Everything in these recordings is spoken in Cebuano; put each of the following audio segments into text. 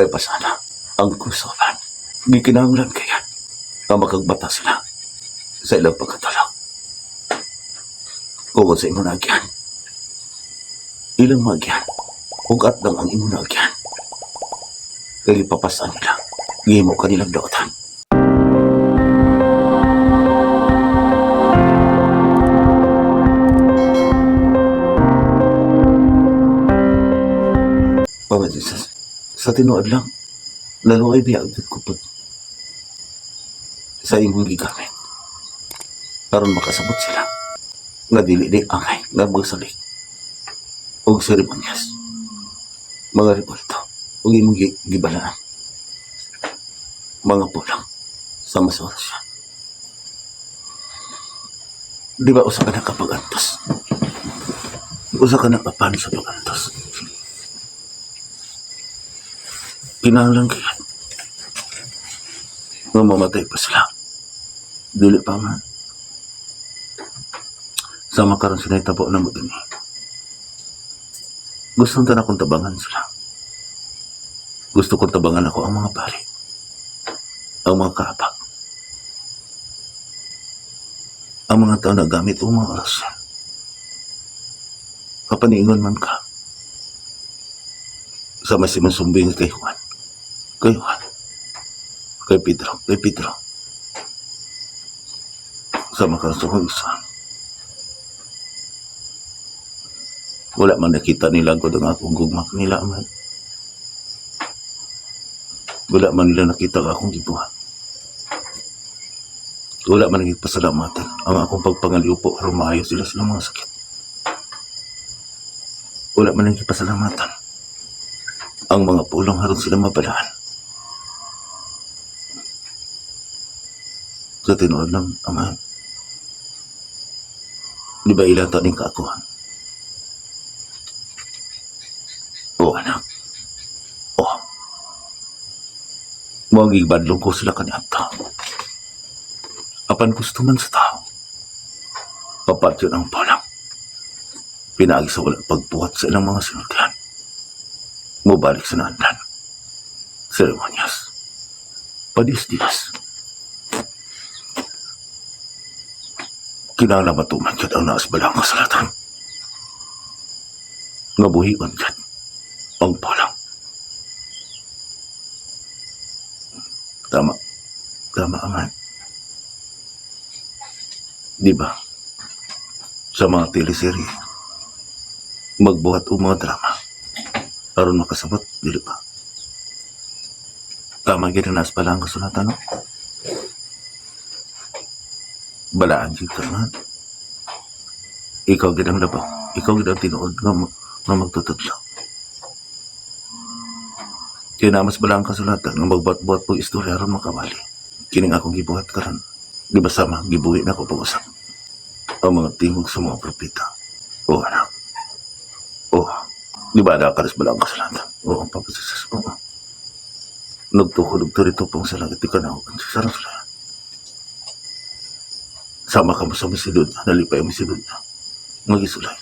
Ay pasana ang kusoban. Gikinahanglan kaya nga makagbata sila sa ilang pagkatulog. Kung sa imong naagyan, ilang maagyan, ug atlang ang imong naagyan. Kay gipapasan nila, gihimo kanilang daotan. Papa Jesus, sa tinuod lang, lalo ay biyag ko po sa imong gigamit. Aron makasabot sila nga dili di angay nga magsalig og seremonyas, mga rebolto ug imong gibalaan mga pulang sa masorasya. Di ba usa ka nakapagantos? Usa ka nakapan sa pagantos. Kinahanglan kaya nga mamatay pa sila. Dili pa man. Sama karon sila itabo na mo dinhi. Gusto ta na akong tabangan sila. Gusto kong tabangan ako ang mga pari. Ang mga kaabag. Ang mga tao na gamit o mga orasyon. Kapaniingon man ka. Sama si Mansumbing kay Juan. Kay Juan. Kay Pedro. Kay Pedro. Sama ka sa kong isa. Wala man nakita nila ko ang akong gugma nila man. Wala man nila nakita ang akong gibuhat. Wala man nagpasalamatan ang akong pagpangaliupo aron maayo sila sa mga sakit. Wala man nagpasalamatan ang mga pulong aron sila mabalaan. Sa tinuod lang, Amahan. Di ba ilang taon yung kaakuhan? O anak. O. Mga gibadlong ko sila kaniadto. Apan gusto man sa tao. Papatyon ang palang. Pinaagi sa walang pagbuhat sa ilang mga sinultian. Mubalik sa naandan. Seremonyas. Padis-dias. Kinahanglan matuman yun ang naas balang kasalatan. Nga buhion yun ang palang. Tama. Tama, Aman. Di ba? Sa mga teleserye, magbuhat o mga drama, aron makasabot, dili ba? Tama gyud ang naas pala ang kasulatan, no? Balaan gyud ka man. Ikaw gyud ang labaw. Ikaw gyud ang tinuod nga magtutudlo. Kaya na mas balaan kasulatan nga magbuhat-buhat pag istorya aron makawali. Kining akong gibuhat karon. Di ba sama, gibuhi na ko pag-usap. Ang mga tingog sa mga propeta. O anak. O, di ba na karas balaan kasulatan? O, ang Papa Jesus. O, nagtukod og rito pong sa langit, di ka na. Sarang sila. Sama ka mo sa misilod. Nalipay ang misilod na. Magisulay.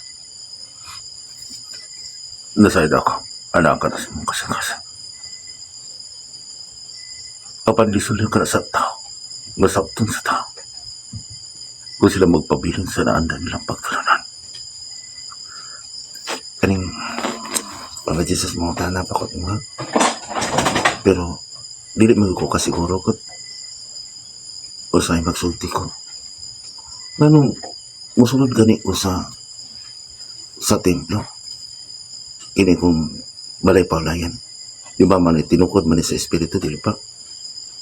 Nasayad ako. Anak ka na sa mong kasangkasan. Apan lisod ka na sa tao. Masabton sa tao. Kung sila magpabilin sa naandan nilang pagtulunan. Kaning, Papa Jesus, mga tanap ako mga. Pero, dili man ko kasiguro ko. O sa magsulti ko. Nganong, musulod gani ko sa templo. Kini kong balay paulayan. Di ba man tinukod man ni sa espiritu, dili ba?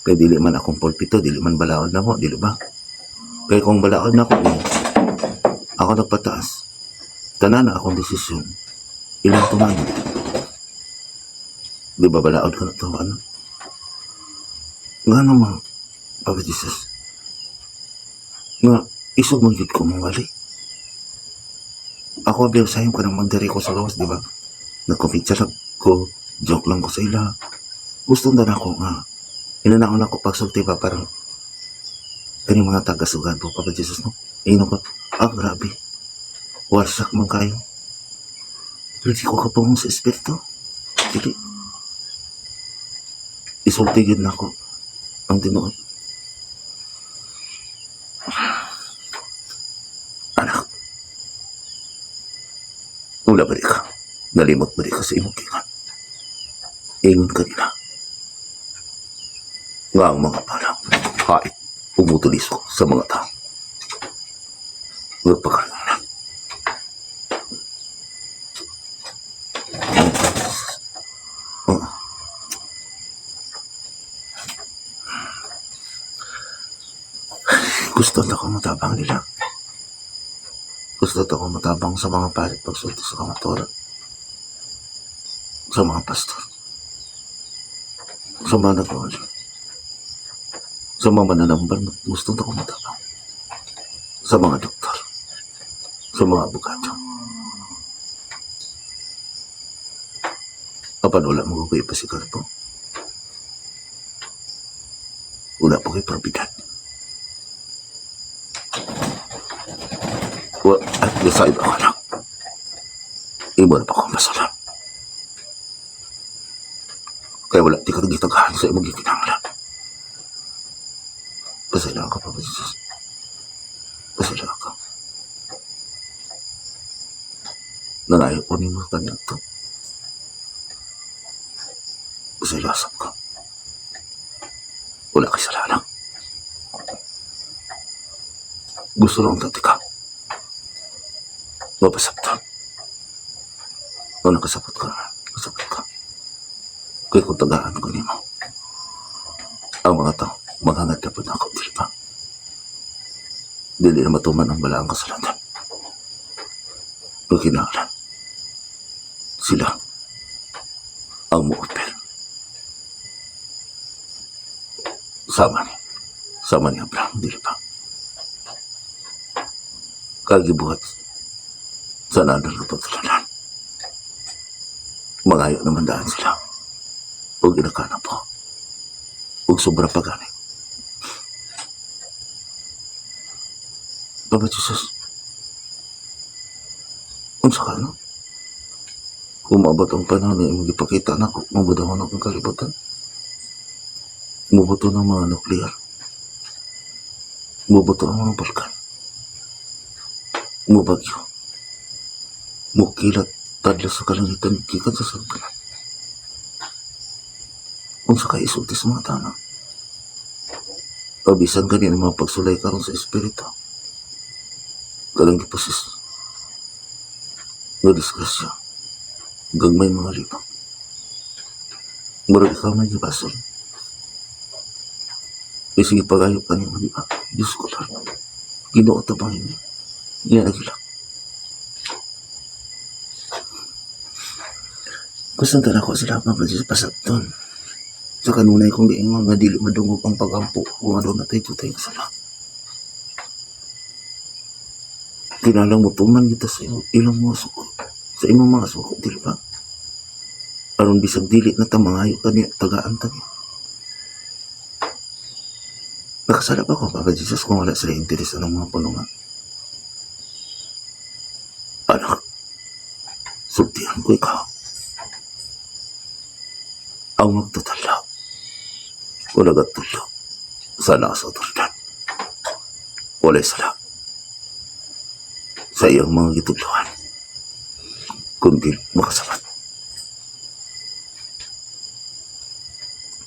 Kay dili man akong pulpito, dili man balaod na mo, dili ba? Kay kung balaod na ako, eh, ako nagpataas. Tanan na akong desisyon. Ilang tumanon. Di ba balaod ka na to, ano? Nga naman, Papa Jesus, nga, isog man gyud ko mawali. Ako, biyaw sa'yo ka nang magdari ko sa gawas, di ba? Nagkumpiyansa lang ko, joke lang ko sa ila. Gusto na ako nga, inanaon ako pagsulti ba, parang, kani mga taga-sugad po, Papa Jesus, no? Ino ko, ah, grabe. Wasak man kayo. Pero di ko kapungong sa espiritu. Dili. Isulti gyud nako ang tinuod. Anak, wala ba di ka? Nalimot ba di ka sa imong giingon? Ingon kanina nga ang mga palang hait umutulis ko sa mga tao. Nagpakaroon. Oh. Gusto na ako matabang nila. Gusto to ako matabang sa mga parit pagsulti sa kamatuoran. Sa mga pastor. Sa mga nagwawala. Sa mga mananambal, gusto na ako matabang. Sa mga doktor. Sa mga abogado. Apan wala mo ko ipasikar po. Wala po kay probidad. Well, at decide ako lang. Imo na pa akong masala. Kaya wala di ka nagitagahan sa imong gikinahanglan. Pasalamat ka, Papa Jesus. Pasalamat ka. Nangayo ko ni mga kanya to. Pasalamat ka. Wala kay salanan. Gusto lang dati ka. Mapasabtan. O nakasabot ka. Kasabot ka. Kaya kung tagaan ko nimo. Ang mga tao, maghangad na po na ako, di ba? Dili na matuman ang balaang kasalanan. Pag kinahanglan, sila ang muupir. Sama ni Abraham, di ba? Kagibuhat sa nadal kapatulanan. Mangayo naman daan sila. Huwag inakana po. Huwag sobra pa gani. Papa Jesus, unsa ka, no? Kung maabot ang panahon na imong gipakita nako, mabudahon akong kalibutan. Mubuto ng mga nuklear. Mubuto ang mga balkan. Mubagyo. Mukilat tadla sa kalangitan gikan sa sagpanan. Unsa kay isulti sa mga tao? O bisan gani ang mga pagsulay karon sa espiritu. Kanang gipusis. Nga disgrasya. Gagmay mga libang. Murag ikaw may gibasol. E sige pagayo ka niyo, di ba? Diyos ko Lord. Ginoo tabang ini. Iya nagilak. Gusto na ko sila pa sa pasabton. Sa kanunay kong giingon nga dili madungog ang pagampo kung ano na tayo tayo kasala. Kinalang mo tuman kita sa imo, ilang mga suko. Sa imong mga suko, dili ba? Aron bisag dili na ta mangayo ka niya, tagaan ta niya. Nakasala ba ko, Papa Jesus, kung wala sila interes anong mga punungan? Anak, sultihan ko ikaw. Ang magtatala. Wala gatulog. Sana sa otoridad. Wala'y sala. Sa iyang mga gitudloan. Kundi makasabat.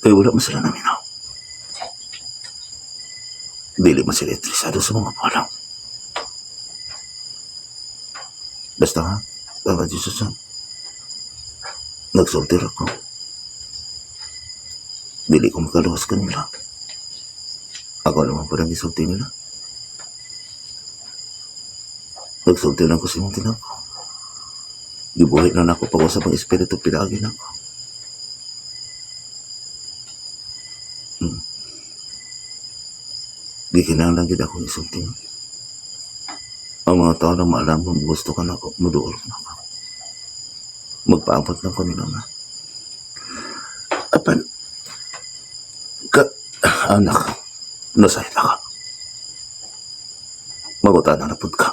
Kaya wala man sila naminaw. Dili man sila interesado sa mga palang. Basta ha, Papa Jesus ha. Nagsultir ako. Dili ko makaluwas kanila. Ako naman po ang isulti nila. Nagsulti lang ko sa imong tinako. Gibuhi na nako pag sa mga espiritu pinaagi nako. Di kinahanglan gid akong isulti. Ang mga tao na maalam mo, gusto ka nako, muduol ka nako. Magpaabot lang ko nila nga. Apan, ka, anak, nasayta ka. Magutan na pud ka.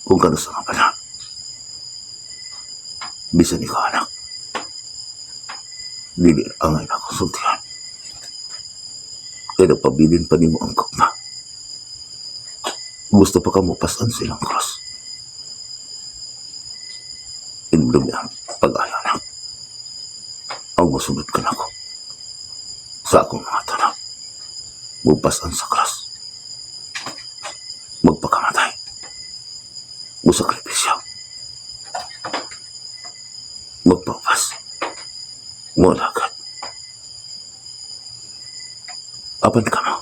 Kung kano sa nga pala. Bisan ikaw, anak. Dili angay na konsultihan. Kaya nagpabilin pa nimo ang gugma. Gusto pa ka mo pasan silang cross. Inblum ang pag-ayo na. Ang mosunod ka nako sa akong mga tanak. Mupasan sa cross. Magpakamatay. Musakripisyo. Magpapas. Molagad. Apan ka mo.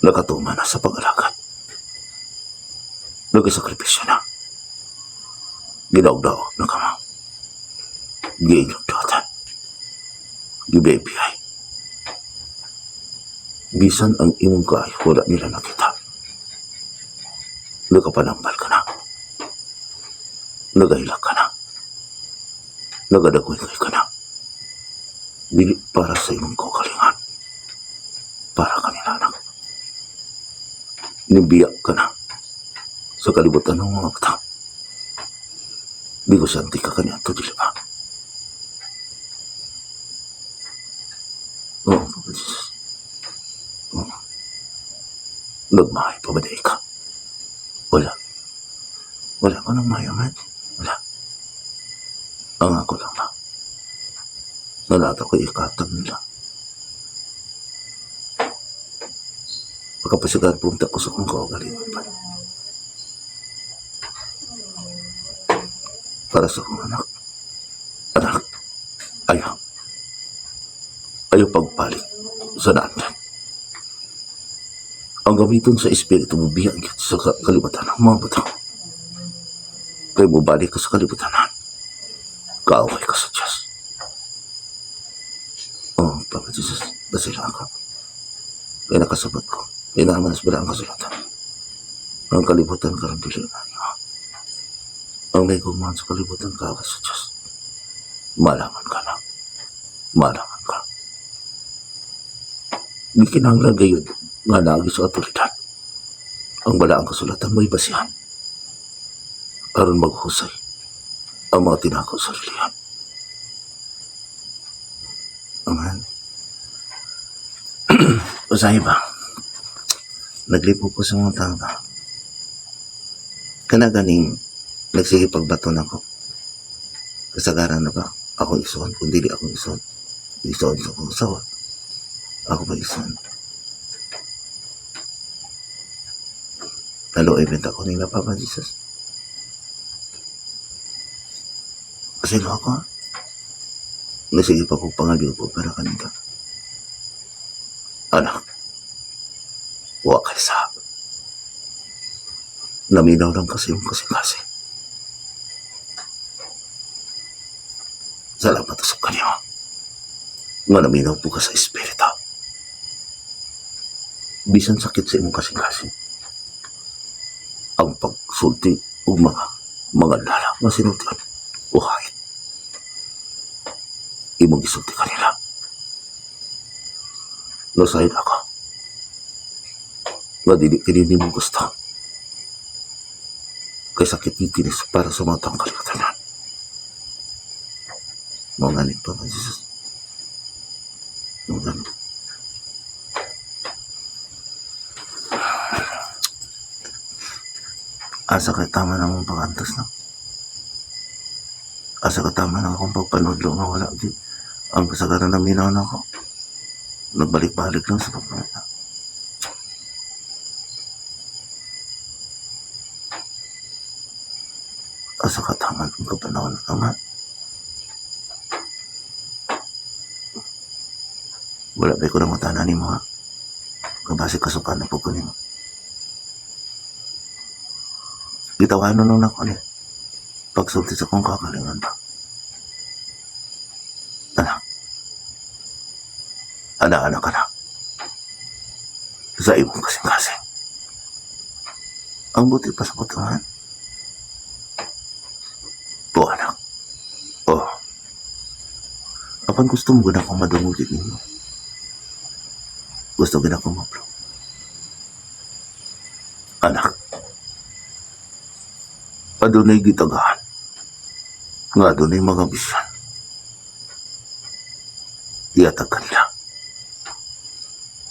Nakatuma na sa pag-alagad. Nagasakripisyo na. Ginaugdaog na kamo. Giinyog-dotan. Gibibiyay. Bisan ang imong kaayo, wala nila nakita. Nagapanampal ka na. Nagahilak ka na. Nagadagoy ka na. Dili para sa imong kaugalingon. Para kanila, anak. Nibiya ka na sa kalibutan ng mga bata. Negosyante ka kaniadto, dili ba? Oo, Papa Jesus. Oo. Nagmahay pa ba di ka? Wala. Wala ko nang mayaman. Wala. Ang ako lang ba? Nalata ko ikatag nila. Pagkapasigar punta ko sa kong kaugalingon pa. Para sa akong anak. Anak, ayaw. Ayaw pagbalik sa daan. Ang gamiton sa espiritu mo biyag sa kalibutan ng mga bata. Kaya mo balik ka sa kalibutan. Kaaway ka sa Diyos. Oh, Papa Jesus, basila ka. Kaya nakasabot ko. Kaya naman mas ang kasulatan. Ang kalibutan karon dili na niyo. Ang may gugmaan sa kalibutan, kaaway sa Diyos. Malaman ka na. Malaman ka. Di kinahanglan gayud nga naagi sa otoridad. Ang balaang kasulatan mo'y basihan aron maghusay ang mga tinako sa relihiyon. Amen. Usahay ba? Naglipo ko sa mga tao ba? Kana ganing nagsige pagbato nako. Kasagaran na ba? Ako isuon, kung dili ako isuon. Isuon sa akong asawa. Ako ba isuon? Naloy benta ko nila, Papa Jesus. Kasi ako, nasige pa ko pangalyo ko para kanila. Anak, wa kay sa. Naminaw lang kasi yung kasing-kasing. Salamat sa kanya. Nga naminaw po ka sa espiritu. Bisan sakit sa imong kasing-kasing. Ang pagsulti ug mga lala nga sinultian o hayit. Imong gisulti kanila. Nasayod ako. Nga dili kini nimo gusto. Kay sakit ni kinis para sa mga taong kalibutan. Mga ganit pa, Jesus. Mga ganit. Asa kay tama na mong pag-antos na. Asa ka tama na akong pagpanudlo nga wala di. Ang kasagaran na minaw na ako. Nagbalik-balik lang sa pagpanudlo. Asa ka tama ang kapanahon na tama. Wala ba ko na matana ni mo ha? Kabase kasukan na po ko nimo. Gitawanan nung ako ni. Pagsulti sa kong kakalingan pa. Anak. Anak, anak, anak. Sa imong kasing-kasing. Ang buti pa sa kutuhan. Po, anak. Oh. Apan gusto mo gud akong madungog ninyo. Gusto gud akong mapro. Anak. Adunay gitagaan. Nga adunay mga bisyan. Iatag kanila.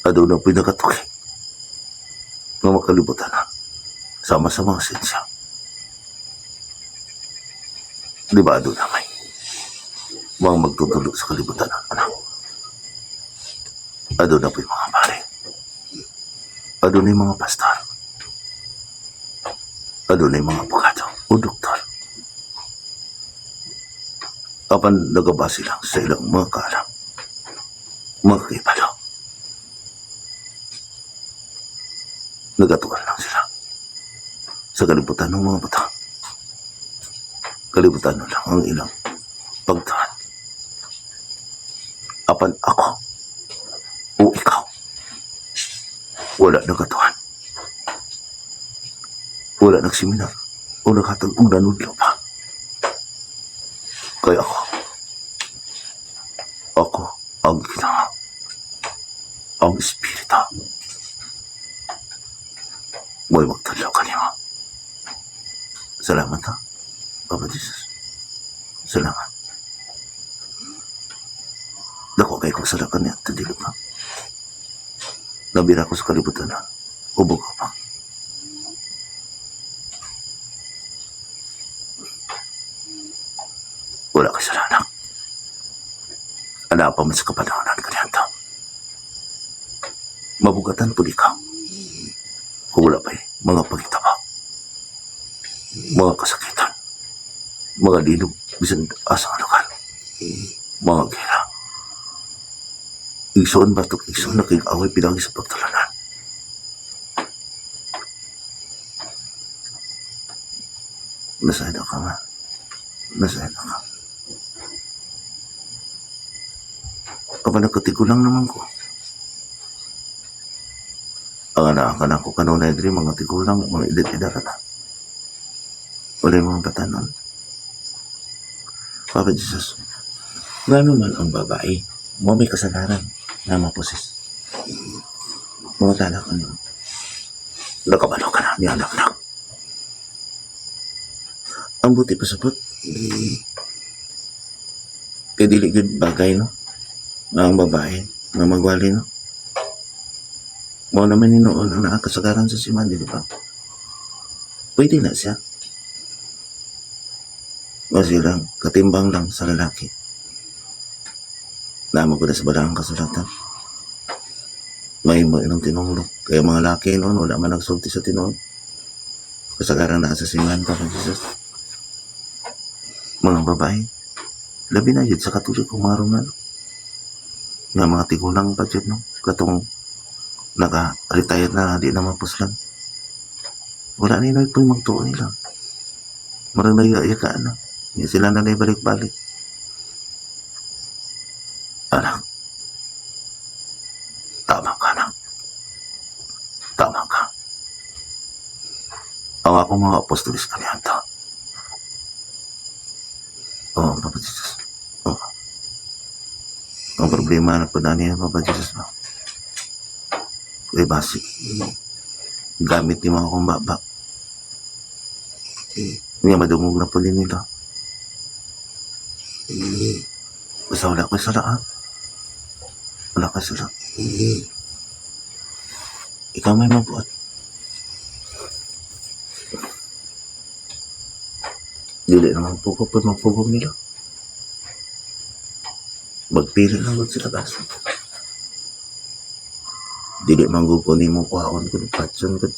Aduna po'y nakatuki nga makalibutan na sama sa mga siyensya. Di ba aduna may mga magtutulog sa kalibutan, anak? Aduna po'y mga pare. Aduna yung mga pastor. Aduna yung mga abogado o doktor. Apan nagabase lang sa ilang mga kaalam, mga kaibalo. Nagatuan lang sila sa kalibutan ng mga bata. Kalibutan na lang ang ilang pagtuan. Apan ako o ikaw, wala nagatuan. Wala nagseminar o naghatag og nanudlo pa. Kaya ako, ako ang ginawa, ang Espiritu. Mo'y magtadlaw kanimo. Salamat ha, Papa Jesus. Salamat. Dako kay kong sala kaniya, dili pa? Nabira ko sa kalibutan na. Ubog ka pa. Wala kasalanan. Ana pa man sa kapanahonan kaniadto. Mabugatan po ikaw. Kung wala pa'y mga pagitaba, mga kasakitan, mga linog, bisan asa nga lugar, mga gera. Igsoon ba ito? Igsoon na kayong away pinagi sa pagtalanan. Nasaya ka nga. Nasaya ka. Aba, nagkatigulang naman ko. Ang anak ka na ko kanunay diri, mga tigulang, mga edad-edad na. Wala yung mga batanon. Papa Jesus, gano'n man ang babae, mo may kasalanan na maposes. Mga tanak ano, nakabalo ka na ni anak na. Ang buti pa sapot, kay dili gyud bagay, no? Ang babae nga magwali, no? Mao naman ni noon ang nakakasagaran sa simbahan, di ba? Pwede na siya. Kasi lang, katimbang lang sa lalaki. Naman ko na sa balaang kasulatan. May mga ilang tinulog. Kaya mga laki noon, wala man nagsulti sa tinuod. Kasagaran na sa simbahan, Papa Jesus. Mga babae, labi na yun sa Katoliko, mga Romano. Nga mga tigulang pa dyan, no? Katong naka-retire na, di na mapuslan. Wala nila po yung magtuo nila. Marang naiyayakaan na. Hindi sila na balik-balik. Anak, tama ka, anak. Tama ka. Ang akong mga apostolis kaniadto. Oo, Papa Jesus. Oo. Ang problema na po na niya, Papa Jesus, no? Kaya basic. Gamit ni mga akong baba. Nga madungog na po din nila. Basta wala ko sala, ha? Wala ka sala. Ikaw may mabuhat. Dili naman po ko pag mapugong nila. Magpili lang gud sila kaso. Dili man gud ko nimo kuhaon kun patson gud.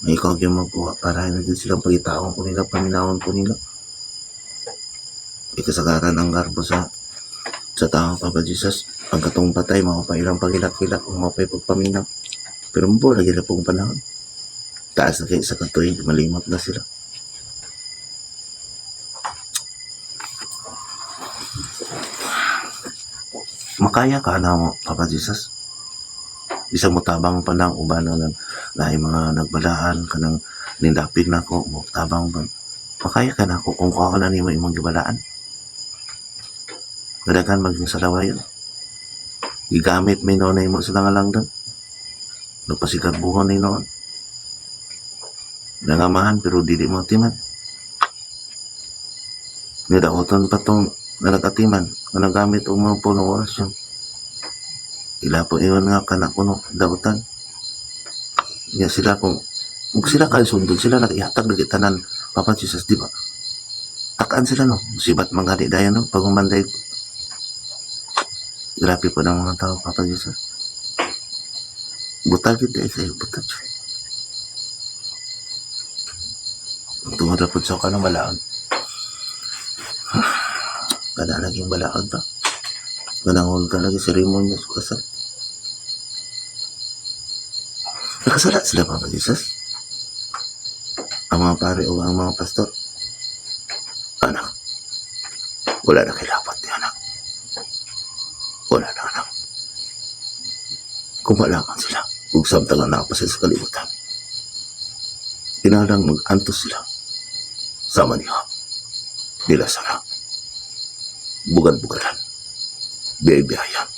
May ikaw gyud magkuha para na gud silang pagitaon ko nila, paminawon ko nila. Ikasagaran ang garbo sa tao, Papa Jesus. Ang katong patay, mao pa ilang pagilak-hilak, mao pa pagpaminaw. Pero mo lagi na pong panahon. Taas na kayo sa katuig, malimot na sila. Makaya ka na mo, Papa Jesus. Isang mutabang pa lang, uban na lang, na yung mga nagbalaan ka ng nindapig na ko, mutabang ba. Makaya ka na ako kung kuha ka na nimo imong gibalaan. Kadaghan maging salawayon. Gigamit may noon na imo sa lang doon. Nagpasigarbuhon ni noon. Nangamahan pero dili mo atiman. Nidaoton pa tong nga nag-atiman, nga nagamit og mga punong orasyon. Ila po ingon nga kana kuno dautan. Nya sila kung sila kay sundon sila nag-ihatag lagi tanan, Papa Jesus, di ba? Takaan sila, no. Sibat man gani dayon, no, pag humanday. Grabe po ng mga tao, Papa Jesus. Butag yun dahil kayo, butag. Tungod na po sa kanang balaod. Kana laging balaod ba? Kanang ka lagi seremonya sa kasal. Nakasala sila, Papa Jesus. Ang mga pare o ang mga pastor. Anak, wala na kilapot ni anak. Wala na, anak. Kung malaman sila, ug samtang nga naa pa sila sa kalibutan, kinahanglan mag-antos sila sama niya. Nila sara. Bugad-bugadan. Biyay-biyayan.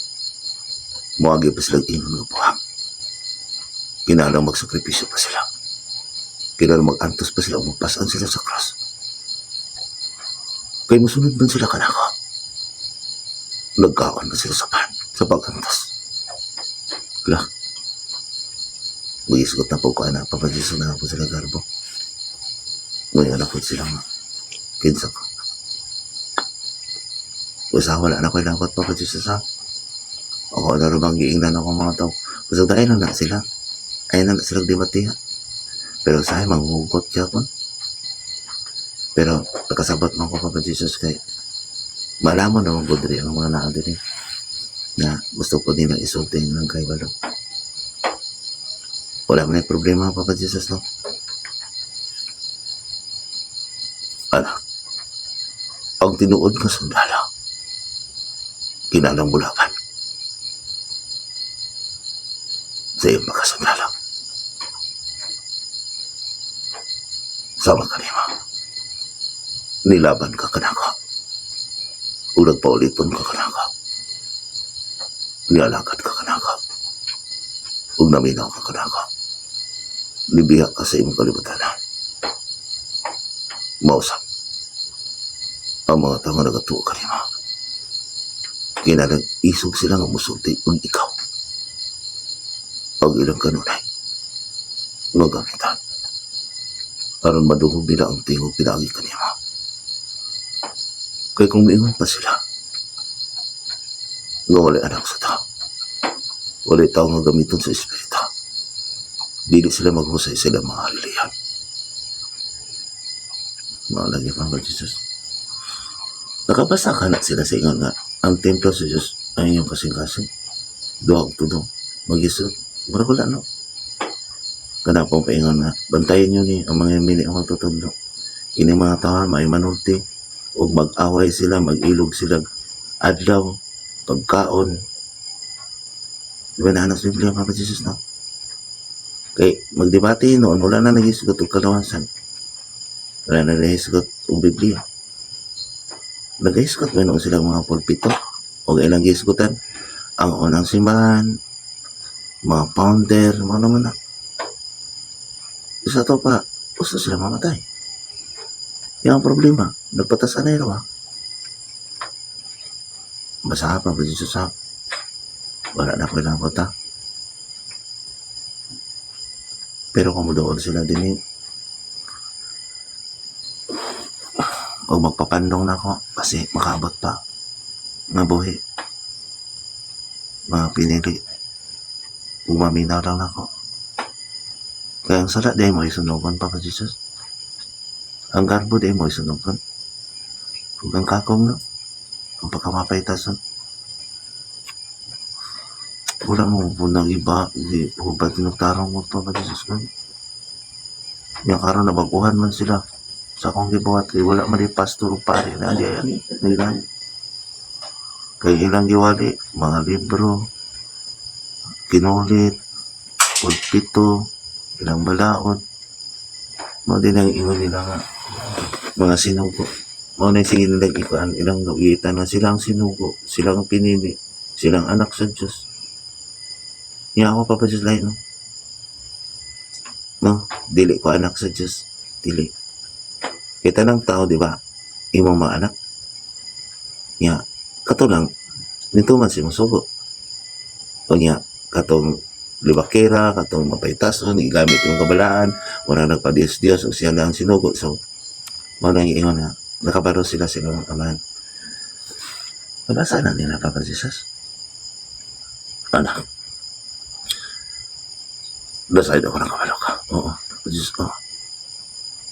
Muagi pa sila ingon nga buhak. Kinahanglan magsakripisyo pa sila. Kinahanglan mag-antos pa sila o magpasan sila sa cross. Kay musunod man sila kanako. Nagkaon man sila sa pan, sa pag-antos. Wala. Magisgot na po ko, anak. Papa Jesus, na po sila garbo. Ngayon na po sila nga. Kinsa ko. Usa wala na ko ilakot, Papa Jesus, ha. Ako na rin bang giingnan ako mga tao. Basta dahil na na sila. Ayun na na sila debate ha. Pero sa manghugot po. Pero nakasabot man ko, Papa Jesus, kay malaman naman po diri ang mga naa diri na gusto ko din na isulti ng kay balo. Wala man ay problema, Papa Jesus, no? Anak, ang tinuod nga sundalo, kinahanglang bulaban sa iyong pagkasundalo. Sama kanimo. Nilaban ka kanako. Ug nagpaulipon ka kanako. Nialagad ka kanako. Ug naminaw ka kanako. Nibiya ka sa imong kalibutan. Mausap ang mga tao nga nagatuo kanimo. Kinahanglan isog sila nga musulti ug ikaw ang ilang kanunay nga gamitan aron madungog nila ang tingog pinaagi kanimo. Kay kung miingon pa sila nga walay anak sa tao, walay tao nga gamiton sa espiritu, dili sila maghusay sila mga halilihan. Mga lagi pa ba, Jesus? Nakabasa ka na sila sa ingon nga ang templo sa Diyos ay inyong kasing-kasing. Duhag tudong. Mag-isot. Mura wala, no? Kana pong paingon nga, bantayan nyo ni ang mga mili ang magtutudlo. Kini mga tao may manulti ug mag-away sila, mag-ilog sila adlaw, pagkaon. Di ba naa na sa Biblia, Papa Jesus, no? Kay magdebate noon, wala na naghisgot og kalawasan. Wala na naghisgot og Biblia. Naghisgot ba noon silang mga pulpito? O ilang gihisgutan? Ang unang simbahan, mga founder, mga naman na. Isa to pa, gusto sila mamatay. Yan ang problema. Nagpatasan na yun, ha? Basa pa, Jesus, ha? Wala na ko ilang kota. Pero kung doon sila din eh, o magpapandong na ako kasi makaabot pa mabuhi mga pinili umaminaw lang ako. Kaya ang sala di mo isunugon, Papa Jesus. Ang garbo di mo isunugon. Ug ang kakong, no, ang pagkamapaytason wala mo po nang iba di hubad tinugtarong mo, Papa Jesus man. Yang karon nabaguhan man sila sa akong gibuhat kay wala man di pastor o pare na di ani nilang kay ilang giwali mga libro, kinulit, pulpito, ilang balaod. Mao din ang ingon nila nga mga sinugo. Mao na sige nila ikuan ilang gawitan na silang sinugo, silang pinili, silang anak sa Diyos. Nya ako, Papa Diyos, lahi, no? No, dili ko anak sa Diyos, dili. Kita ng tao, di ba? Imong mga anak. Nya, kato lang, nito man si musugo. Unya katong libakera, katong mapaytason, igamit yung kabalaan, wala nagpa-Diyos-Diyos, o siya lang sinugo. So, mao nang ingon nga, nakabalo sila sa ilang amahan. Nabasa na nila, Papa Jesus. Anak. Dasay ako nakabalo ka. Oo, Papa Jesus. Oo.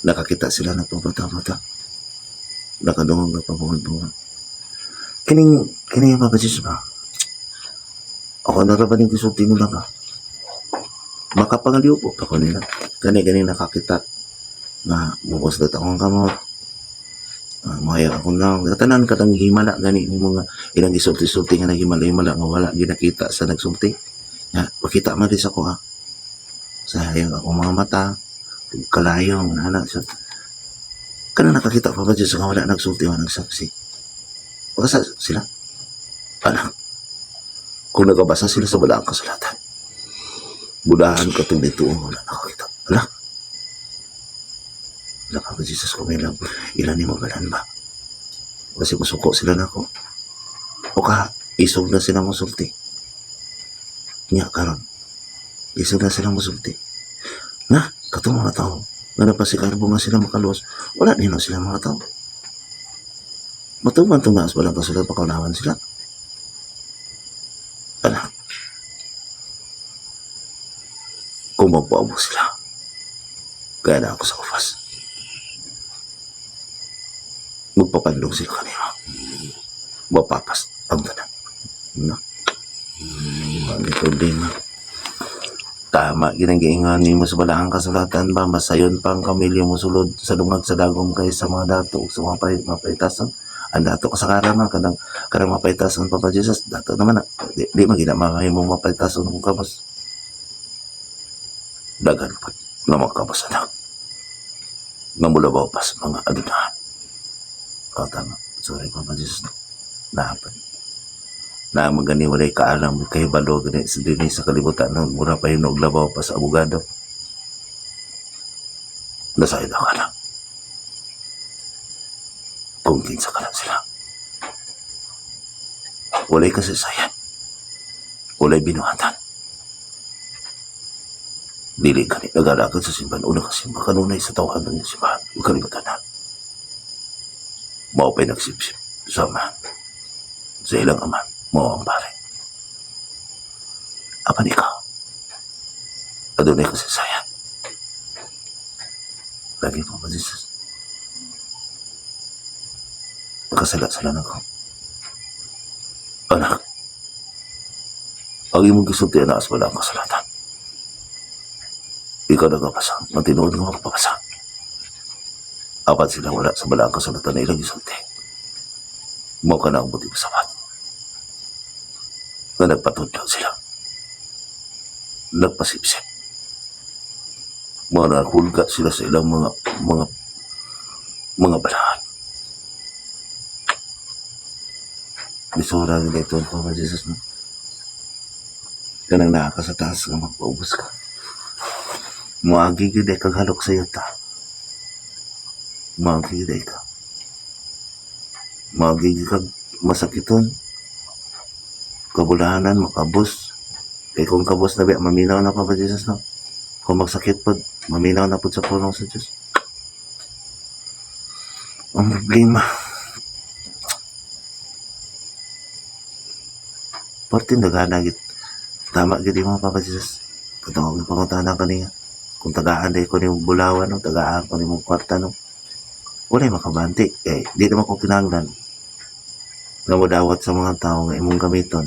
Nakakita sila nagpabata-bata. Nakadungog nagpabungad-bungad. Kining, kining Papa Jesus ba? Ako na ba ning gisulti nila ba? Makapangaliw po ako nila. Gani gani nakakita nga mubuslat akong kamot. Mahayag ako na. Tanan katang himala gani ni mga ilang gisulti-sulti nga naghimala-himala nga wala ginakita sa nagsulti. Ya, makita man din sa ko ha. Sa hayag akong mga mata, kalayo, mga anak. So, kana nakakita pa ba Diyos nga wala nagsulti, wala nagsaksi. Baka sa sila. Anak, kung nagabasa sila sa balaang kasulatan, budahan ka itong dito, wala nakakita. Ala, wala ka Jesus kung ilang, ilan ni magalan ba? Kasi musuko sila nako. O ka, isog na sila musulti. Nya karon. Isog na sila musulti. Na, katong mga tao, nga napasikarbo nga sila makaluwas, wala nino sila mga tao. Matuman itong naas, walang kasulat, pakaunawan sila. Anak, kung magpaabo sila, kaya na ako sa ufas. Magpapanlong sila kanila. Mapapas ang tanan. Na. May problema. Tama, ginang nimo sa balaang kasulatan ba, masayon pa ang kamilyo mo sulod sa lungag sa dagom kay sa mga dato ug sa mga mapaytasan. Ang dato kasagaran man kanang kanang mapaytasan, Papa Jesus, dato naman na. Di man gina mahimong mapaytason kung kabas. Daghan pa nga mga kabas anak. Nga mulabaw pa sa mga adunahan. Oh, tama. Sorry, Papa Jesus. Naapad. Na magani walay kaalam kahibalo gani sa dinhi sa kalibutan no mura pa hinog labaw pa sa abogado. Nasayod ka lang. Kung kinsa ka lang sila. Walay kasaysayan. Walay binuhatan. Dili ka ni nag-alagad sa simbahan. Una ka simba kanunay sa tawhan ng simbahan. Ug kalibutan na. Mao pa'y nagsipsip sa ama. Sa ilang ama, mao ang pare. Apan ikaw, adunay kasaysayan. Lagi po ba, Jesus? Nakasala-sala na ko. Anak, ang imong gisulti na as wala ang kasulatan. Ikaw nagapasa, matinuod nga magpapasa. Apat sila wala sa balaang kasulatan na ilang gisulti. Mao ka na ang buti pasabat. Nga nagpatudlo sila. Nagpasipsip. Mga nahulga sila sa ilang mga balahan. Bisura gid ito pa Jesus no. Kanang naa ka sa taas nga magpaubos ka. Moagi gyud ay kag halok sa yuta. Moagi gyud ay ka. Moagi gyud kag masakiton. Kabulahanan makabos. Kay kung kabos na biya maminaw na pa ba Jesus no. Kung magsakit pod, maminaw na pod sa pulong sa Dios. Ang problema, parte nagana gid. Tama gid imo Papa Jesus. Katong akong pangutana kaniya. Kung tagaan day ko nimo bulawan no, tagaan ko nimo kwarta no. Walay makabanti. Eh, di naman ko kinahanglan nga modawat sa mga tao nga imong gamiton.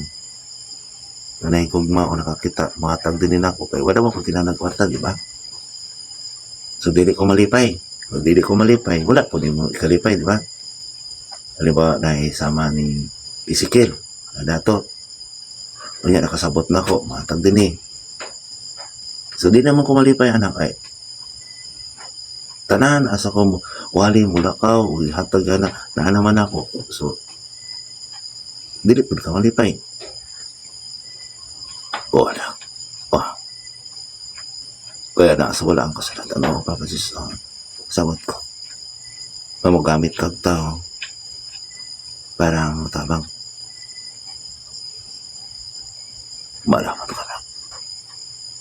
Nga nahigugma o nakakita, mahatag din nako kay wala man ko kinahanglan kwarta, di ba? So dili ko malipay. Kung dili ko malipay, wala po nimo ikalipay, di ba? Halimbawa, naisama ni Ezekiel, na dato. Unya, nakasabot na ko, mahatag din eh. So, di naman ko malipay, anak, ay. Tanan, asa ko mo, wali, mulakaw, hatag na, naa naman ako. So, dili po ka malipay. O, anak. Oh. Kaya nasa wala ang kasalatan. Ano, Papa Jesus, oh, sabot ko. Mamugamit kag tao para matabang. Malaman ka na.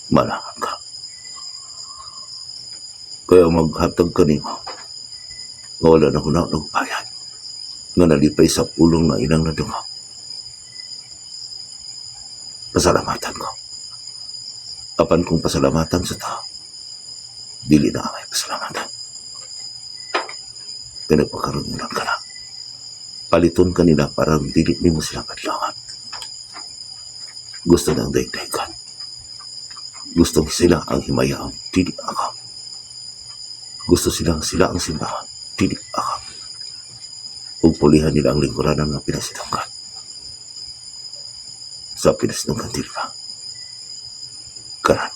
Malaman ka. Kaya maghatag ka nimo nga wala na ko na nagbayad. Nga nalipay sa pulong nga ilang nadungog. Pasalamatan ko. Apan kung pasalamatan sa tao, dili na angay pasalamatan. Kaya nagpakaroon lang ka na. Paliton ka nila parang dili nimo sila kadlangan. Gusto ng daigdagan. Gusto sila ang himayaang, dili ako. Gusto silang sila ang simbahan, dili ako. Ug pulihan nila ang lingkuranan nga pinasidunggan. Sa pinasidunggan, dili ba? Karan.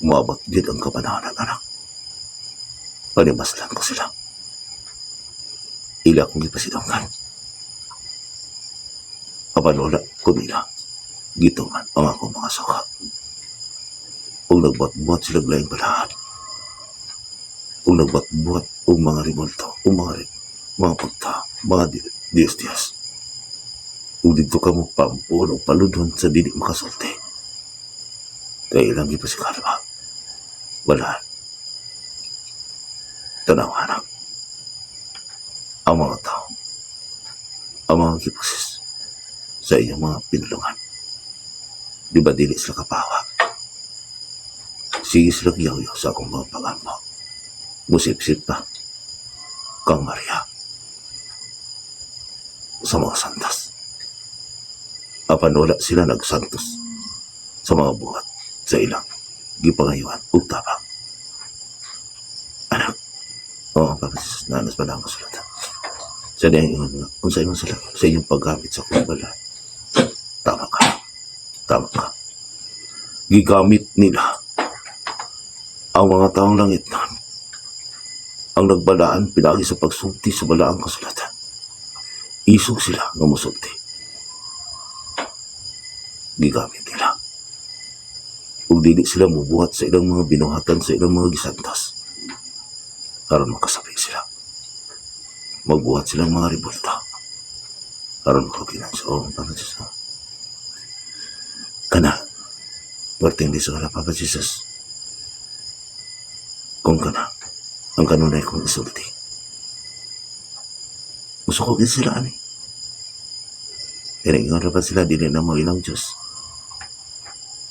Moabot gid ang kapanahon, anak. Panimaslan ko sila. Ila akong gipasidunggan. Apan wala ko nila gituman ang akong mga suka. Ug nagbuhat-buhat sila og laing balahan. Ug nagbuhat-buhat og mga rebulto, og mga pagta, mga Diyos-Diyos. Ug didto ka mo pampon o paludhon sa dili makasulti. Kay ilang gipasikalma. Wala. Tanaw, anak. Ang mga tao, ang mga gipusis sa inyong mga pinulungan. Di ba dili sila kapawa? Sige sila yaw sa akong mga pangampo. Musipsip pa kang Maria sa mga santas. Apan wala sila nagsantos sa mga buhat sa ilang gipangayuan ug tabang. Anak, oo, Papa Jesus, nanas pa lang ang kasulatan. Sa diyang ingon nga, kung sa ingon sila, sa inyong paggamit sa akong bala, tama ka. Tama ka. Gigamit nila ang mga taong langit na ang nagbalaan pinagi sa pagsulti sa balaang kasulatan. Isog sila nga mosulti. Gigamit nila. Ug dili sila mubuhat sa ilang mga binuhatan, sa ilang mga gisantos. Aron makasabi sila. Magbuhat silang mga rebulta. Aron makaginansa. Oh, Papa Jesus. Kana, perting di sa Papa Jesus. Kung kana, ang kanunay kong isulti. Gusto ko gid sila ani. Pero ingon ra pa sila, dili na mo ilang Diyos.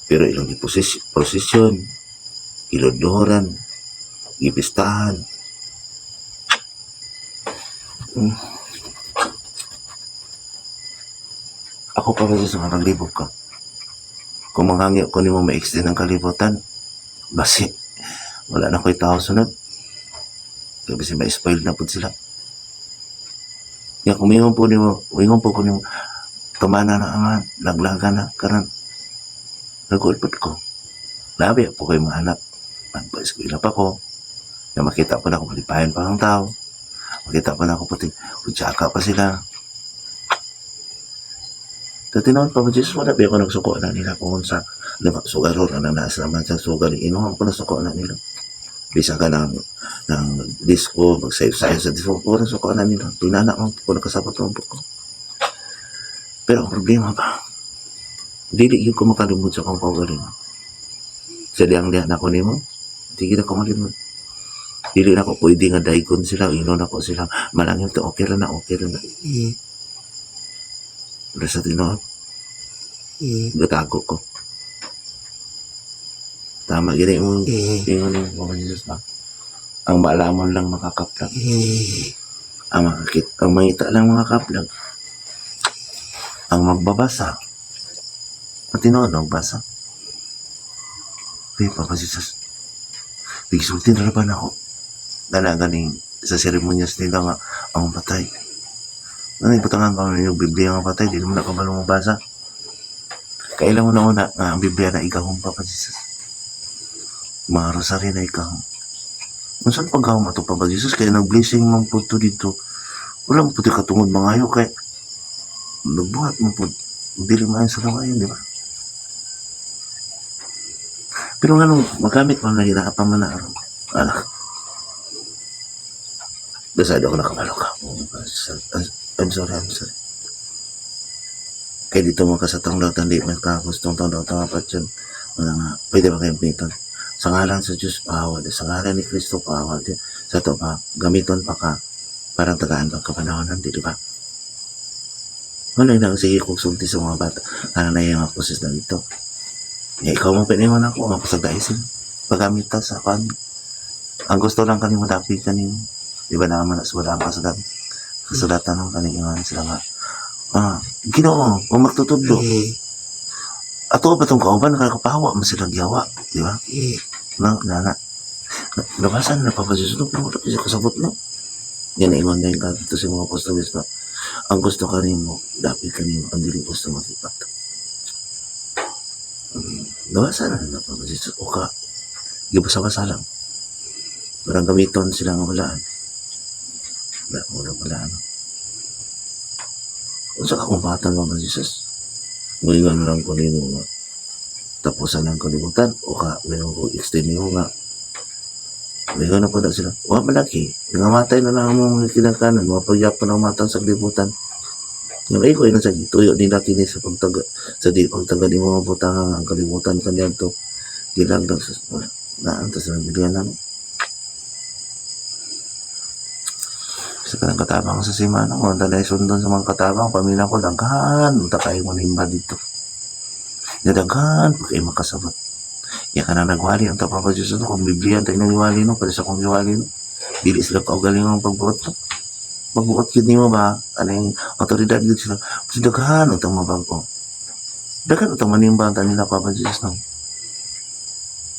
Pero ilang giposisyon, giludloran, gipistahan. Ako pa ba sa mga paglibog ko? Kung manghangyo ko nimo ma-extend ang kalibutan, basi, wala na ko'y tao sunod. Kaya basi ma-spoil na po sila. Ya, kung mingon po nimo, mingon po ko nimo, tumana na ang laglaga na, karan, nag-ulpot ko. Labi po kayo mga anak. Nagpa-eskwela pa ko. Ya, makita pa na ako, malipayan pa ang tao. Makita pa na ako puti, kutsaka pa sila. Sa tinuod pa ba, Jesus, wala ba ako nagsuko na nila kung sa sugaror na nasa naman sa sugar, inuhan ko na suko na nila. Bisa ka ng disco, magsayo-sayo sa disco, ko na suko na nila. Tinana mo ko, nakasabot mo ko. Pero ang problema ba, dili yun ko makalimot sa akong kaugalingon. Sa diyang liya na ko nimo, di gid ako malimot. Dili na ko pwede nga daygon sila, inon ako sila, malangin to, okay ra na, okay ra na. Pero sa tinuod, gatago ko. Tama gini mo, ingon mo mga Jesus ba? Ang maalamon lang makakaplag. Ang makakit, ang mangita lang makakaplag. Ang magbabasa. At tinuod, magbasa. Di pa kasi sa Bigsultin na ba na ako? Gana ganing sa seremonyas nila nga ang patay. Ano ibutangan pa yung Biblia nga patay, di mo na kabalo mabasa. Kailan mo na una nga ang Biblia na igahom pa pa Jesus. Mga rosary na igahom. Unsan paggahom ato pa ba Jesus kay nag-blessing man po to dito. Wala mo puti katungod mangayo kay nagbuhat mo po dili maayo sa lawayan, di ba? Pero nga nung magamit mo na pa man na aron. Anak. Basta ako nakabalo ka. I'm sorry, I'm sorry. Kay dito mo ka sa tong di man ka gustong tong daw patyon. Wala nga, pwede ba kayong gamiton? Sa ngalan sa Diyos, pahawa. Sa ngalan ni Kristo, pahawa. Sa to pa, gamiton pa ka parang tagaan pa kapanahonan, di ba? Wala na sige kong sulti sa mga bata. Ano na yung mga proses na dito. Ya, ikaw mo piniwan ako, mapasagdai sila. Paggamit ta sa kan. Ang gusto lang kanimo dapit kanimo. Di ba naman na wala ang kasulatan. Kasulatan ng kaningan sila nga. Ah, Ginoo, kung magtutudlo. Ato pa tong kauban kakapahawa man sila gihawa, di ba? Na na na. Labasan na pa pa Jesus, pero wala kasi kasabot no. Yan na ingon na yung dito sa mga apostoles na ang gusto kanimo, dapit kanimo, ang dili gusto makipat. Labasan na pa pa Jesus, o ka, gibasa-basa lang. Parang gamiton sila nga walaan. Wala, wala walaan. Unsa ka kung bata mo ba, Jesus? Muingon lang ko nimo nga tapusan ang kalibutan o ka meron ko extend nimo nga Muingon na po na sila. Wa malaki. Nga matay na lang ang mga kinakanan. Mapagyapon ang matang sa kalibutan. Yung ay ko ina sa tuyo nila kini sa pagtaga sa di pagtaga ni mga butanga ang kalibutan kanya to gilang daw sa wala na ang sa Biblia na sa kanang katabang sa simana ko ang sundon sa mga katabang pamilya ko daghan unta kayo manimba dito daghan pag kayo makasabot ya ka na nagwali ang Papa Diyos no kung Biblia ang tayo nagwali no para sa kong giwali no dili sila kaugaling ang pagbuot no pagbuot gyud nimo ba anang otoridad gyud sila. Kasi daghan utang mabago, daghan utang manimba ang nila, Papa Jesus no.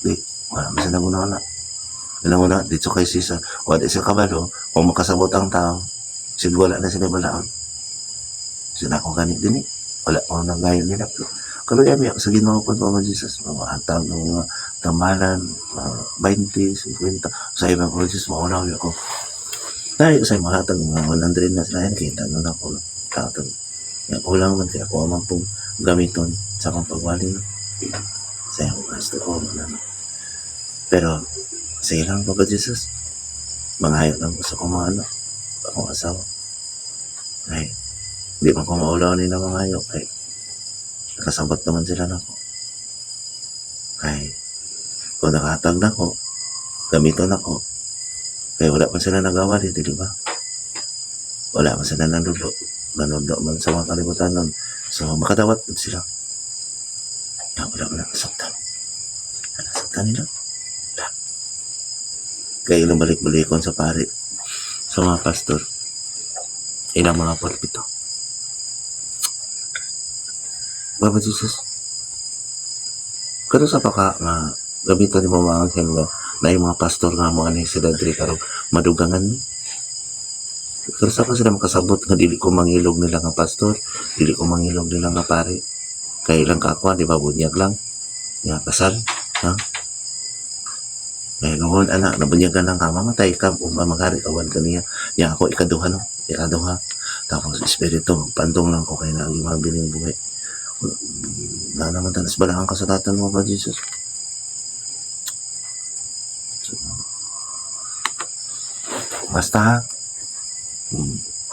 Di wala man sila guna na alam mo na dito kay Cesar wala sila kabalo kung makasabot ang tao sig wala na sila balaod sila ko gani din eh wala ko nagayon nila pero kaluya mi sa Ginoo po, Papa Jesus, mga hatag ng mga tamalan, mga 20, 50 sa ibang Papa Jesus mauna ako dahil sa mga hatag mga 100 na sila yan kita na ako tatag yan ko lang man kaya ako man pong gamiton sa akong pagwali no sa akong gasto ko na pero sige lang, Papa Jesus, mangayo lang ko sa akong mga anak, akong asawa ay di man ko maulaw nila mangayo kay nakasabot naman sila nako kay kung nakahatag na ko gamiton ako kay wala pa sila nagawa dito, di ba? Wala man sila nanudlo nanudlo man sa mga kalibutan nun, so makadawat pud sila na wala man nasaktan nasaktan nila wala kay ilang balik-balikon sa pari sa mga pastor ilang mga pulpito. Baba Jesus, pero sa paka nga gamiton ni mo mga anghel nga na yung mga pastor nga mo ani sila diri karon madugangan ni pero sa pa sila makasabot nga dili ko mangilog nila nga pastor, dili ko mangilog nila nga pare kay ilang kakuan di ba bunyag lang nga kasal ha kay gawon ana nabunyagan lang ka mamatay ka kung maghari kawan kaniya ya ako ikaduha no ikaduha tapos espiritu magpandong lang ko kay naagi mabiling buhay na naman tanas balaang kasulatan mo ba Jesus. So, basta ha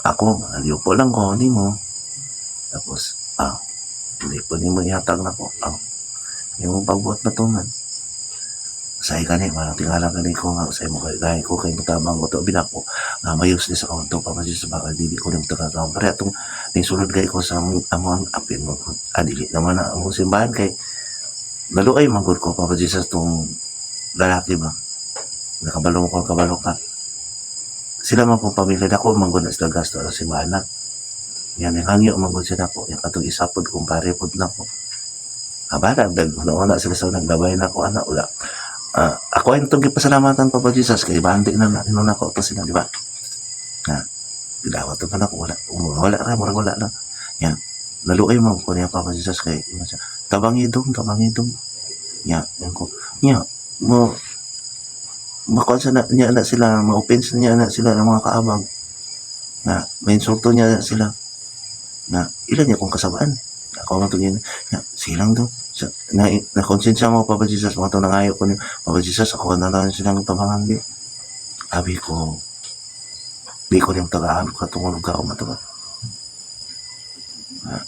ako aliw po lang ko nimo tapos hindi po nimo ihatag nako imong pagbuot na tuman say gani parang tingala gani ko nga say mo kay gay ko kay mutabang ko to binako nga mayos ni sa kaunto pa sa baka dili ko nim taga pare atong ning sulod gay ko sa among among apin mo dili naman na among simbahan kay naluay man gud ko, Papa Jesus, tong lalaki ba nakabalo ko kabalo ka sila man kong pamilya dako man gud na sila gasto sa simbahan na yan ang hangyo man gud sila ko yung katong isa pod kung pare pod nako abara dag una sila sa naglabay na ako ana wala. Ako ay itong gipasalamatan, Papa Jesus, kay bandi na na na ako to sila, di ba? Na gidawat to pa nako wala wala ra murag wala na yan naluoy mo ko niya, Papa Jesus, kay ingon siya tabang idong nya yan ko nya mo makuan sa na, niya na sila ma-offense niya na sila ng mga kaabag na may insulto niya na sila na ilan niya kung kasabaan ako man tugin ya silang do sa, na na konsensya mo, Papa Jesus, mga to nangayo ko ni Papa Jesus ako na lang silang tabangan di abi ko di ko niyang tagaan katungod ka o matuba.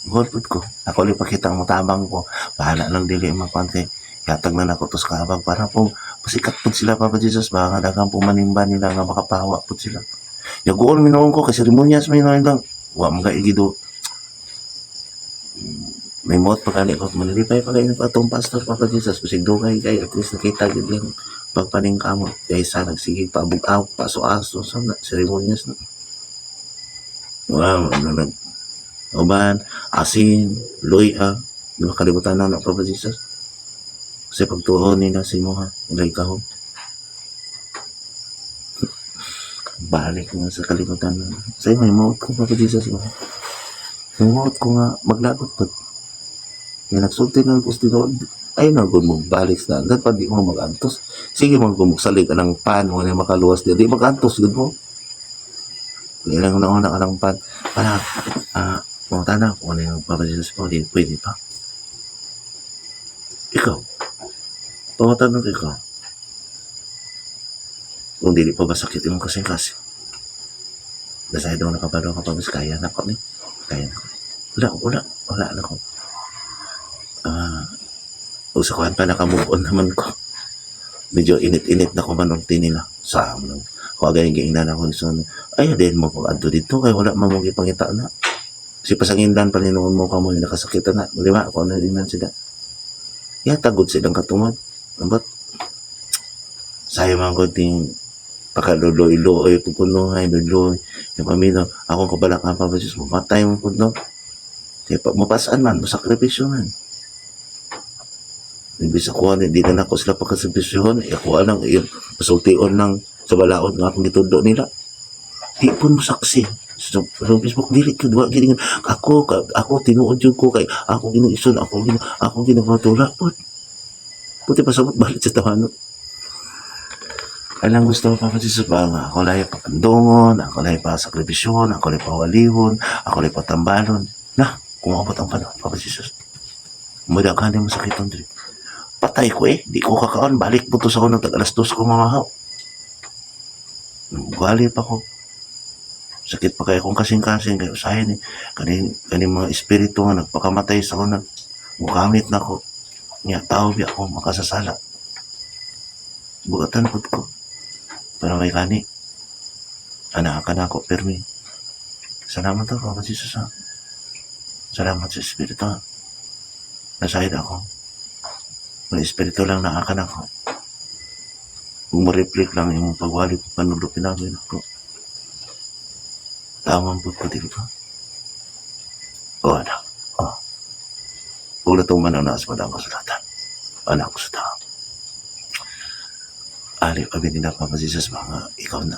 Goal pud ko. Ako ulit pakita ang matabang ko. Bahala lang dili makuan kay yatag na nako to sa kabag para po pasikat pud sila, Papa Jesus, baka nga daghang po manimba nila nga makapawa pud sila. Yaguon minuon ko kay seremonyas may lang. Wa man ka igido. May mot pa kani ko manilipay pa kayo atong pastor, Papa Jesus, bisig dugay kay at least nakita gid lang pagpaningkamot kaysa nagsige paabog-awg paso-aso sa na seremonyas na. Wow, ano nag uban, asin, luya, di ba kalibutan na na, Papa Jesus? Kasi pagtuon nila sa imuha, walay kahon. Balik nga sa kalibutan na. Sa'yo may mauot ko, Papa Jesus ba? May mauot ko nga maglagot pa. Kaya nagsulti na ko sa tinuod, ay na kung mo balik sa dagat pa di mo magantos. Sige mo kung magsalig ka ng pan, wala makaluwas di magantos gud mo. Kaya lang una ka ng pan. Para, mga tana, kung ano yung Papa Jesus po, di pwede pa. Ikaw, pangutanong ikaw, kung dili pa ba sakit imong kasing-kasing, basta daw nakabalo ka pa, mas kaya na ko ni. Kaya na ko. Wala, wala, wala na ko. O sa kuhan pa, nakamove on naman ko. Medyo init-init na ko manulti nila. Sa lang. Kung agay giingnan ako so, ay, din mo pag adto dito kay wala man mo gipangita na. Si pasangindan pa noon mo kamo yung nakasakit na. Di ba? Kung ano ingnan sila. Ya, tagod silang katungod. Ambot. Sayo man ko ting pakaluloy-luoy, pupunuhay, luloy. Yung pamilya, akong kabalakan pa ba, Diyos, mamatay mo po, no? Kaya pa, mapasaan man, masakripisyo man. Imbis ako, hindi na nako sila pagkasakripisyon, ako lang, yung pasultion lang sa balaod nga akong gitundo nila. Di po mo saksi. So, Facebook, dili ko, wa gini ako ka, ako tinuod jud ko kay ako ginuison, ako ginamatula po. Puti pa sabot balik sa tawanon. Alam gusto mo, Papa Jesus ba nga ako lahi pa pandungon, ako lahi pa sakripisyon, ako lahi pa walihon, ako lahi pa tambalon. Na, kung maabot ang panahon, Papa Jesus. Mudaghan mo sakiton diri. Patay ko eh, di ko kakaon, balik po to sa ako ng tag alas 2 ko mamahaw. Gali pa ko. Sakit pa kayo kung kasing-kasing kayo usahay ni kaning kaning mga espiritu nga nagpakamatay sa ako nag mukamit na ko. Nya tao biya ako makasasala. Bugatan pud ko. Pero may kani. Anak ka na ako, permi. Salamat ako, Papa Jesus ha. Salamat sa Espiritu. Nasahid ako. May Espiritu lang naakan ako. Kung ma-reflect lang yung pagwali ko panulo pinamin ako. Tama ang ko, di ba? O anak, o. Kung natuman ang naas ang kasulatan. Anak ko sa tao. Ali, abi nila, Papa Jesus, mga ikaw na.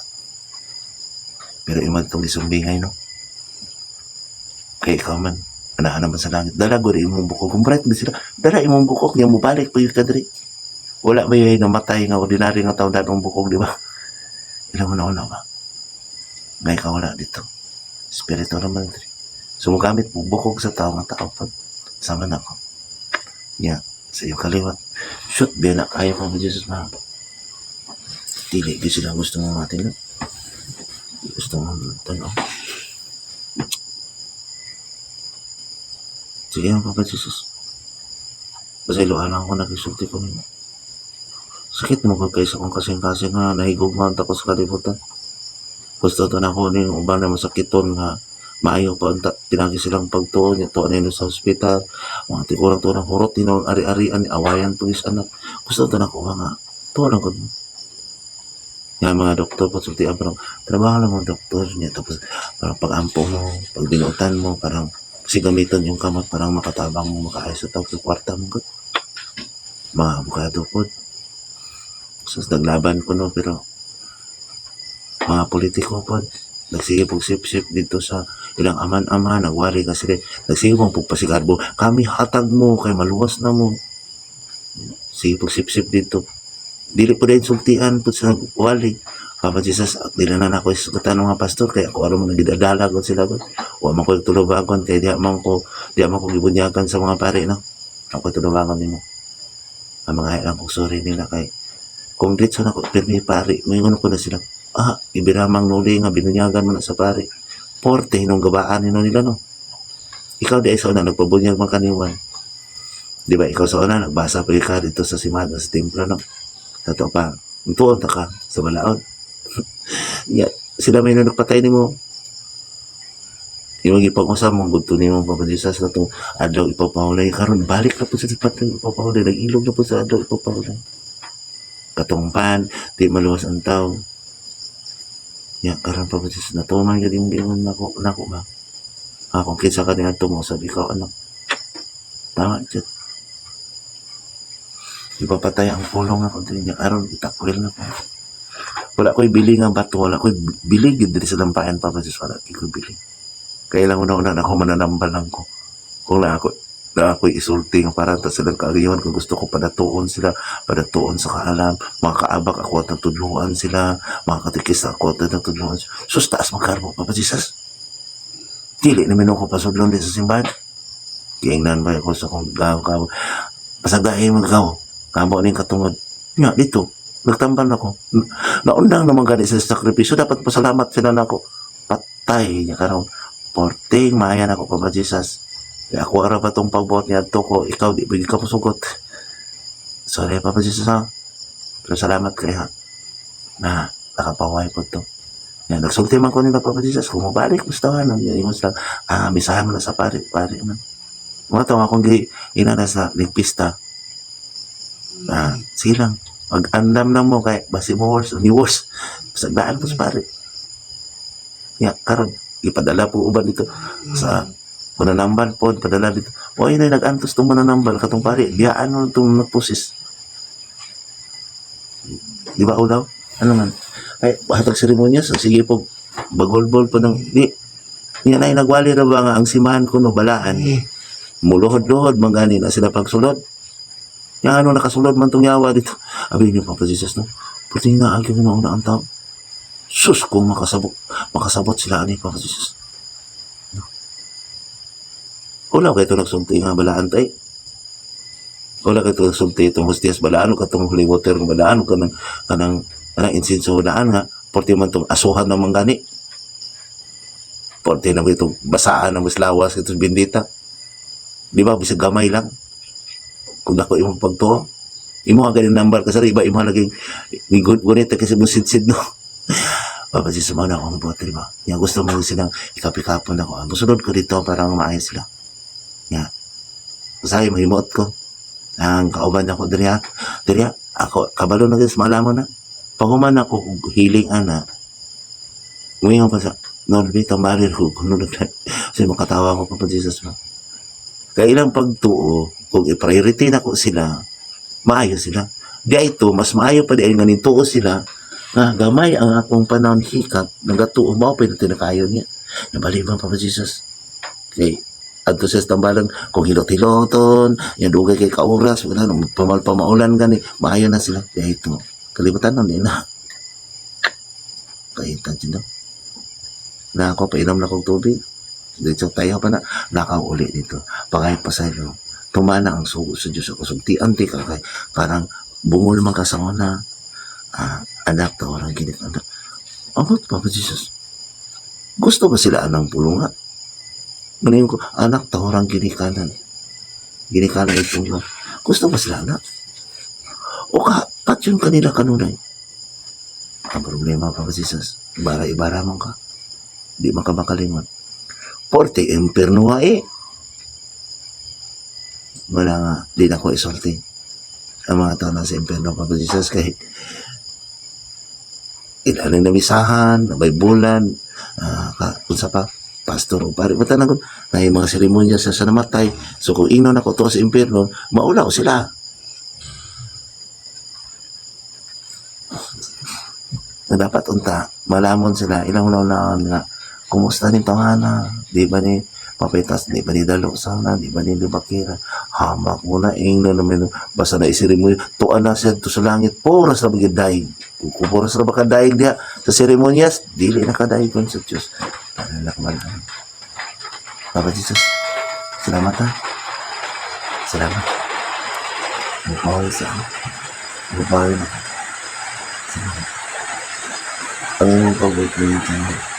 Pero iman itong isumbingay, no? Kaya ikaw man, anahan naman sa langit. Dala guri imong bukog. Kung bright sila, dala imong bukog, yung mubalik pa yung kadri. Wala ba yung namatay nga ordinary nga tao datong bukog, di ba? Ilang na wala ba? Ngay ka wala dito. Espiritu naman diri. So mugamit mo bukog sa tao nga tao pag sama na ko. Ya, sa iyong kaliwat. Shoot, biya na kayo pa mo Jesus ma. Dili, di sila gusto mo natin. No? Gusto mo tanaw. Sige ang Papa Jesus. Basta iluhan ako nakisulti ko nimo. Sakit mo ko kaysa kung kasing-kasing nga nahigugma ako sa kalibutan. Gusto to na ko ning uban na masakiton nga maayo pa unta pinagi silang pagtuon niya tuon nila sa ospital mga tigulang to ng hurot tinong ari-arian ni awayan to is anak. Gusto to na ko nga tuon lang ko nga mga doktor pasultian, parang trabaho lang mga doktor niya, tapos parang pag-ampo mo, pag binutan mo, parang kasi gamiton yung kamot parang makatabang mo makaayos sa tao sa kwarta mo gud mga abogado po. So naglaban ko no, pero mga politiko po nagsige pog sip-sip dito sa ilang aman-ama, nagwali ka sila, nagsige pong pagpasigarbo kami, hatag mo kay maluwas na mo. Sige pog sip-sip dito, dili po din sultian po sa wali, Papa Jesus. Dili na nako isugatan mga pastor kay ako aron mo nagidadala gud sila gud. Wa man ko tulubagon kay diha man ko gibunyagan sa mga pare no. Ako tulubagon nimo. Ang mga ilang kong sorry nila kay kung ditso na ko pirmi pare moingon ko na sila, ibiramang nuli nga binunyagan mo na sa pare. Porte hinong gabaan nino nila no. Ikaw di ay sa una nagpabunyag man kaniwan. Di ba ikaw sa una nagbasa pa ka dito sa simbahan sa templo, no? Totoo pa. Tuon ta ka sa balaod. Ya, sila may nagpatay nimo. Imong gipag-usab mong gudto nimo, Papa Jesus, katong adlaw ipapahulay karon balik na po sa patay ipapahulay, nag-ilog na po sa adlaw ipapahulay. Katong pan di maluwas ang tao. Ya karon, Papa Jesus, natuman gyud imong giingon nako nako ba. Ah, kung kinsa ka niadto mo sabi ikaw anak. Tama jud. Ipapatay ang pulong ako diri niya aron itakwil na ko. Wala ko'y bili nga bato, wala ko'y bili gid diri sa lampayan, Papa Jesus, wala ko'y bili. Kaya lang una-una na ako mananambal lang ko. Kung na ako'y isulti nga para ta silang kaagayon kung gusto ko padatuon sila, padatuon sa kaalam, mga kaabak ako at natudluan sila, mga katikista ako at natudluan sila. Sus, taas magkarbo, Papa Jesus. Dili naman ako pasudlon di sa simbahan. Kiingnan ba ako sa kong gaw gaw. Pasagain mo gaw. Kamo ning katungod. Nga dito, nagtambal ako. Naundang naman gani sa sakripisyo, dapat pasalamat sila nako. Patay niya karon. Porting maayan ako, Papa Jesus. Kaya ako ara pa tong pagbuot niya adto ko, ikaw di ba ka musugot. Sorry, Papa Jesus, ha. Pero salamat kay ha. Na nakapaway po to. Yan, nagsulti man ko nila, Papa Jesus, kung mabalik, gusto ka nang ingon sila, ah, bisahan mo na sa pare, pare man. Mga to akong gi inana sa ligpista. Ah, sige lang. Mag-andam na mo kay basi mo worse, ni worse. Sagdaan po sa pare. Ya, karon ipadala po uban dito sa mananambal po, padala dito. O yun ay nag-antos tong mananambal katong pare. Biyaan mo itong nagpusis. Di ba ulaw? Ano man? Ay, hatag seremonya, so sige po, bagolbol po ng, di, yan ay nagwali ra ba nga ang simahan ko no balaan. Muluhod-luhod, mangani na sila pagsulod. Yang ano nakasulod man tong yawa dito. Abi niyo, Papa Jesus, no? Puti nga agyo na una ang tao. Sus, kung makasabot, makasabot sila ani, Papa Jesus. No? Wala kayo ito nagsulti nga balaan tay. Wala kayo ito nagsulti itong hostias balaan o katong holy water nga balaan o kanang insinso balaan nga porti man itong asuhan ng manggani. Porti naman itong basaan ng mas lawas itong bindita. Di ba? Bisag gamay lang. Kung dako imong pagtuo. Imo ang ganing number kasi iba imo laging gunit kasi mo sidsid, no. Papa Jesus, mo na akong buhat, di ba? Nga gusto mo silang ikapikapon ako. Ang musunod ko dito parang maayos sila. Nga. Usahay mahimuot ko. Ang kauban ako diri ha. Diri ha. Ako kabalo na guys, malamo na. Paghuman ako og healing ana. Muingon pa sa Norby tambalir ko kuno na. Kasi makatawa ko, Papa Jesus ba. Kaya ilang pagtuo, kung i-priority na ko sila, maayo sila. Di ito, mas maayo pa di ay nga nituo sila, nga gamay ang akong panahon hikap, nagatuo mo pa tinakayo niya. Nabali ba, Papa Jesus? Kay adto sa tambalan, kung hilot-hiloton, yan dugay kay kauras, wala nung pamal pamaulan gani, maayo na sila. Di ito, kalibutan nun, di na. Kahitan siya. Na ako, painom na kong tubig. Dito tayo pa na, nakauli dito. Pagay pa sa iyo. Tumana ang sugo sa Diyos ako. Sugtian ti ka kay parang bungol man ka sa una. Ah, anak, tawaran gini anak. Abot, Papa Jesus. Gusto ba sila anang pulunga? Ngayon ko, anak, tawaran ginikanan. Ginikanan itong nga. Gusto ba sila anak? O ka, patyon kanila kanunay. Ang problema, Papa Jesus, ibara-ibara man ka. Di man ka makalimot. Porte imperno nga eh. Wala nga, di na ko isulti. Ang mga tao nasa impyerno, Papa Jesus, kay ilan ang namisahan, nabaybulan, ka, unsa pa, pastor o pare, bata na na yung mga seremonya sa namatay. So kung ingnon ako to sa impyerno, maulaw sila. Na dapat unta, malamon sila, ilang ulaw na nga, kumusta ni tawhana, di ba ni papitas, di ba ni dalo sana, di ba ni lubakira, hamak mo na, ingnon naman, basta na iseremonya, tuan na siya to sa langit, puras na maging. Kung puras na makadaig diha sa seremonyas, dili na kadaig sa Diyos. Alak man. Papa Jesus, salamat ha. Salamat. Mupawi sa ako. Mupawi na. Salamat. Ang imong pag-wait mo.